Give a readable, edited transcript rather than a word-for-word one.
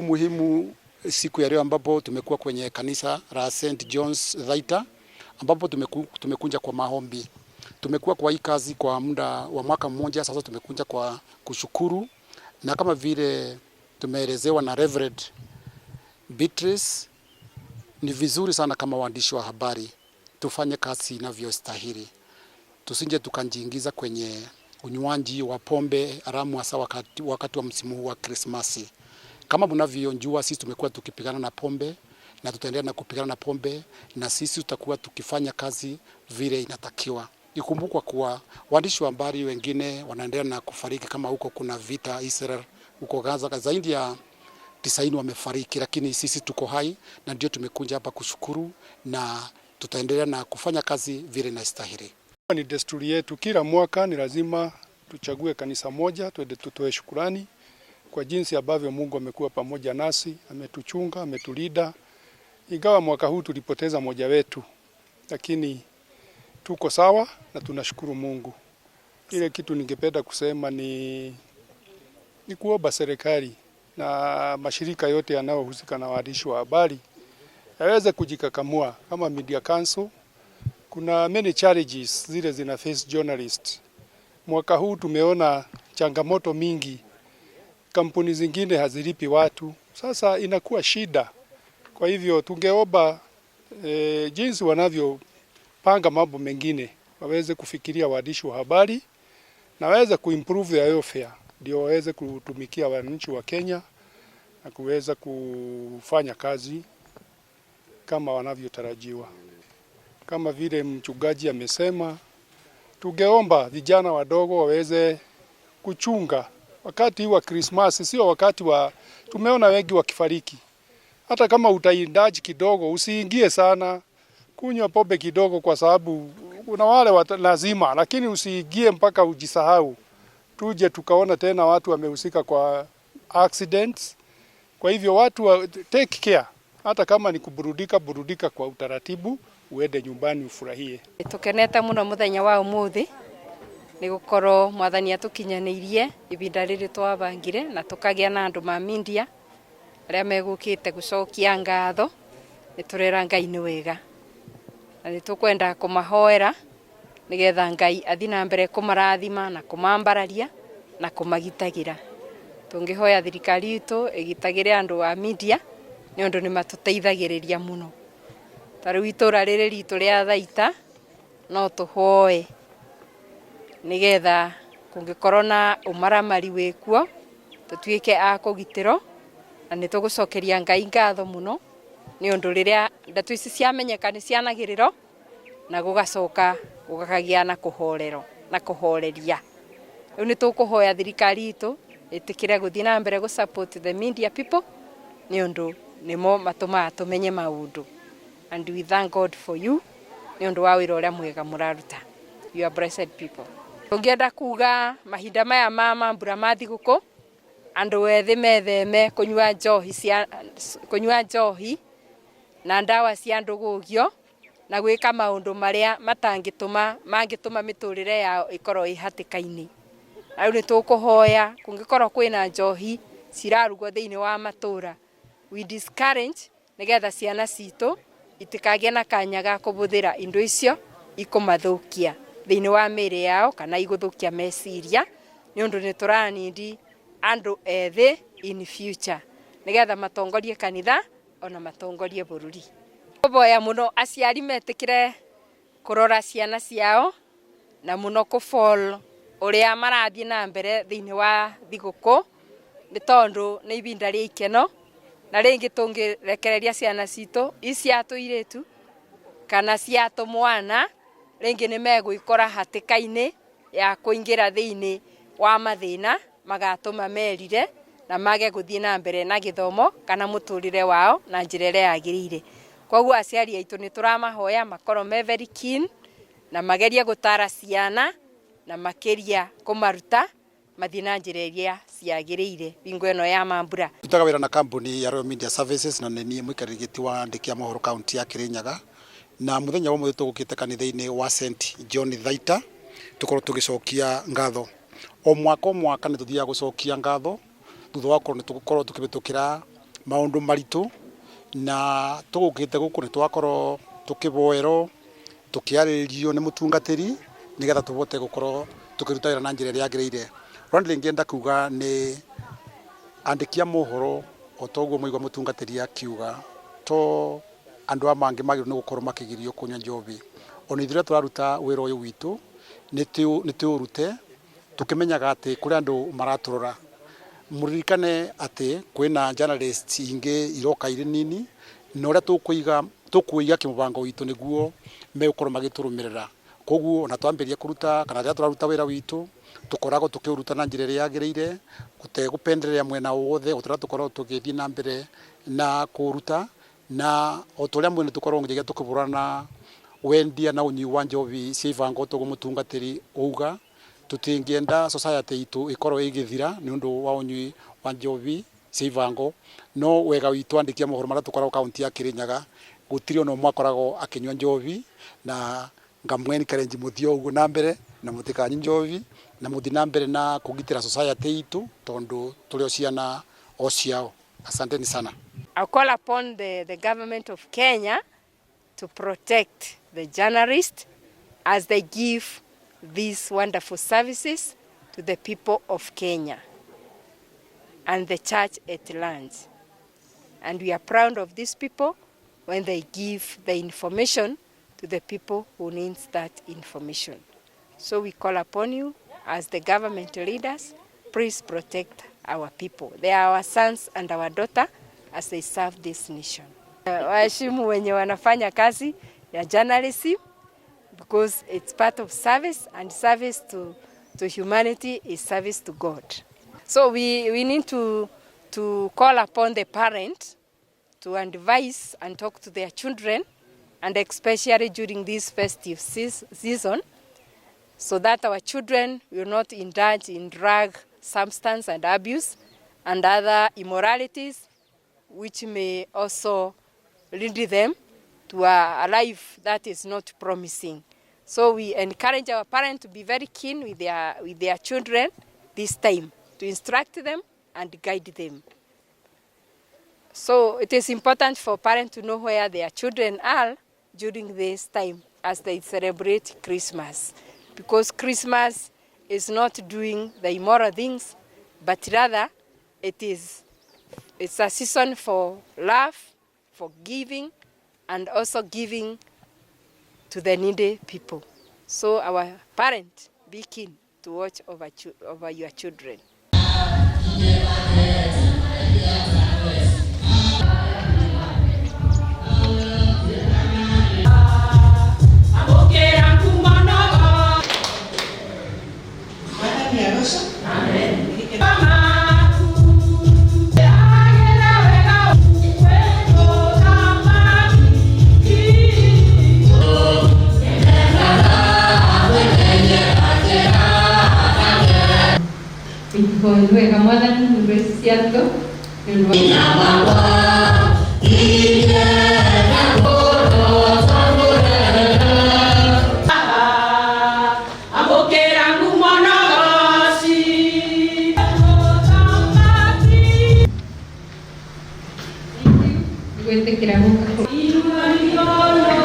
Muhimu siku ya leo ambapo tumekuwa kwenye kanisa la St John's Thaita ambapo tumekuja kwa maombi. Tumekuwa kwa hii kazi kwa muda wa mwaka mmoja sasa, tumekuja kwa kushukuru, na kama vile tumeelezewa na Reverend Beatrice, ni vizuri sana kama waandishi wa habari tufanye kazi inavyostahili, tusije tukajiingiza kwenye unywaji wa pombe haramu, hasa wakati wa msimu huu wa Krismasi. Kama mnavyojua, sisi tumekuwa tukipigana na pombe na tutaendelea na kupigana na pombe, na sisi tutakuwa tukifanya kazi vile inatakiwa. Ikumbukwa kuwa waandishi wa habari wengine wanaendelea na kufariki, kama huko kuna vita Israel, huko Gaza zaidi ya 90 wamefariki, lakini sisi tuko hai na ndio tumekuja hapa kushukuru na tutaendelea na kufanya kazi vile inastahili. Ni desturi yetu, kila mwaka ni lazima tuchague kanisa moja twende tutoe shukurani kwa jinsi ambavyo Mungu amekuwa pamoja nasi, ametuchunga, ametulinda. Ingawa mwaka huu tulipoteza mmoja wetu, lakini tuko sawa na tunashukuru Mungu. Ile kitu ningependa kusema ni kuomba serikali na mashirika yote yanayohusika na waandishi wa habari yaweze kujikakamua kama Media Council. Kuna many challenges zile zina face journalist. Mwaka huu tumeona changamoto mingi, kampuni zingine hazilipi watu, sasa inakuwa shida. Kwa hivyo tungeomba jinsi wanavyopanga mambo mengine waweze kufikiria waandishi wa habari na waweze kuimprove their welfare, ndio waweze kutumikia wananchi wa Kenya na kuweza kufanya kazi kama wanavyotarajiwa. Kama vile mchungaji amesema, tungeomba vijana wadogo waweze kuchunga wakati wa Krismasi, sio wakati wa, tumeona wengi wakifariki. Hata kama utaindulge kidogo, usiingie sana, kunywa pombe kidogo, kwa sababu kuna wale lazima, lakini usiingie mpaka ujisahau. Tuje tukaona tena watu wamehusika kwa accidents. Kwa hivyo watu take care, hata kama ni kuburudika, burudika kwa utaratibu, uende nyumbani ufurahie. Tukenete muno muthenya wa umuthi ni gukorwo mwathani atukinyaniirie ibinda riri twabangire na tukagia na andu ma media aria megukite gucokia ngatho. Ni turera Ngai ni wega na ni tukwenda kumahoera nigetha Ngai athi na mbere kumarathima na kumambararia na kumagitagira. Tungihoya thirikari itu igitagire andu a media ni undu ni matuteithagiriria muno. Ta riu itura riri ritu ria Thaita no tuhoe nigetha kungikorwo na umaramari wikuo tutuike a kugitirwo, na ni tugucokeria Ngai ngatho muno ni undu riria ndeto ici ciamenyeka ni cianagĩrĩrwo na gugacoka gũkagĩa na kũhorero na kũhoreria. Rĩu nĩ tũkũhoya thirikari itũ ĩtĩkĩre gũthiĩ na mbere gũ support the media people nĩ ũndũ nĩmo matũmaga tũmenye maũndũ, and we thank God for you nĩ ũndũ wa wĩra ũrĩa mwega mũraruta. You are blessed people. Tũngĩenda kuga mahinda maya ma mambura ma thigũkũ andũ ethĩ metheme kũnyua njohi na ndawa cia ndũgũgio na gwĩka maũndũ marĩa matangĩtũma mangĩtũma mĩtũrĩre yao ĩkorwo ĩ hatĩka-inĩ. Na rĩu nĩ tũkũhoya kũngĩkorwo kwĩna njohi cirarugwo thĩinĩ wa matũra, we discourage nĩgetha ciana citũ itikagĩe na kanya ga kũbũthĩra indo icio ikũmathũkia thĩinĩ wa mĩĩrĩ yao kana igũthũkia meciria, nĩ ũndũ nĩ tũranindi andũ ethĩ in future nĩgetha matongorie kanitha ona matongorie bũrũri. Kũboya mũno aciari metĩkĩre kũrora ciana ciao na mũno kũ ũrĩa marathiĩ na mbere thĩinĩ wa thigũkũ, nĩ tondũ nĩ ibinda rĩa ikeno na rĩngĩ tũngĩrekereria ciana citũ ici cia tũirĩtu kana cia tũmwana rĩngĩ nĩ megwĩkora hatĩka-inĩ ya kũingĩra thĩinĩ wa mathĩna magatũma merire na mage gũthiĩ na mbere na gĩthomo kana mũtũrĩre wao na njĩra ĩrĩa yagĩrĩire. Koguo aciari aitũ nĩ tũramahoya makorwo me very keen na magerie gũtara ciana na makĩria kũmaruta mathiĩ na njĩra iria ciagĩrĩire bingo ĩno ya mambura. Ndutaga wĩra na kambuni ya Royal Media Services na nĩ niĩ mũikarĩri gĩtĩ wa andĩki a mohoro kaunti ya Kirinyaga, na mũthenya wa ũmũthĩ tũgũkĩte kanitha-inĩ wa St John Thaita tũkorwo tũgĩcokia ngatho. O mwaka o mwaka nĩ tũthiaga gũcokia ngatho thutha wa gũkorwo nĩ tũgũkorwo tũkĩhĩtũkĩra Maundu maritu na tugukite guku ni twakorwo tukiboerwo tukiarĩrĩrio nĩ mũtungatĩri nigetha tubote gukorwo tukiruta wĩra na njĩra ĩrĩa yagĩrĩire. Rwanda rĩngĩ kuga nĩ andĩki a mohoro o toguo mũigua mũtungatĩri akiuga to andũ a mangĩ magĩrĩirwo nĩ gũkorwo makĩgirio kũnyua njohi. Ona ithuĩ rĩrĩa tũraruta wĩra ũyũ witũ nĩ tũũrute tukimenyaga atĩ kũrĩ andũ maratũrora. Mũririkane atĩ kwĩna journalists ingĩ iroka irĩ nini na ũrĩa tũkũiga kĩmũbango witũ nĩguo megũkorwo magĩtũrũmĩrĩra. Koguo ona twambĩrĩria kũruta kana rĩrĩa tũraruta wĩra witũ tũkoragwo tũkĩũruta na njĩra ĩrĩa yagĩrĩire gũtegũpenderea mwena wothe o ũrĩa tũkoragwo tũgĩthiĩ na mbere na kũũruta na o ta ũrĩa mwene tũkoragwo nginyagia tũkĩhũrana wendia na ũnyui wa njohi cia ibango toguo mũtungatĩri auga tũtingĩenda society itũ ĩkorwo ĩgĩthira nĩ ũndũ wa ũnyui wa njohi cia ibango. No wega witũ andĩki a mohoro marĩa tũkoragwo kaunti ya Kirinyaga gũtirĩ ona ũmwe akoragwo akĩnyua njohi na ngamũ encourage mũthiĩ o ũguo na mbere na mũtikanyue njohi na mũthiĩ na mbere na kũgitĩra society itũ tondũ tũrĩ o ciana o ciao. Asanteni sana. I call upon the government of Kenya to protect the journalists as they give these wonderful services to the people of Kenya and the church at large. And we are proud of these people when they give the information to the people who needs that information. So we call upon you as the government leaders, please protect our people. They are our sons and our daughter as they serve this nation. Waheshimu wenye wanafanya kazi ya journalism because it's part of service, and service to humanity is service to God. So we need to call upon the parent to advise and talk to their children, and especially during this festive season, so that our children will not indulge in drug, substance and abuse and other immoralities, which may also lead them to a life that is not promising. So we encourage our parents to be very keen with their children this time, to instruct them and guide them. So it is important for parents to know where their children are during this time as they celebrate Christmas. Because Christmas is not doing the immoral things, but rather it's a season for love, for giving, and also giving to the needy people. So our parents, be keen to watch over your children. Wega Mwathani nĩ ũndũ ciatũ nĩ ũndũ wa Amũkĩra ngumo na ũgoci. Gwĩtĩkĩra gũka. Inua mikono.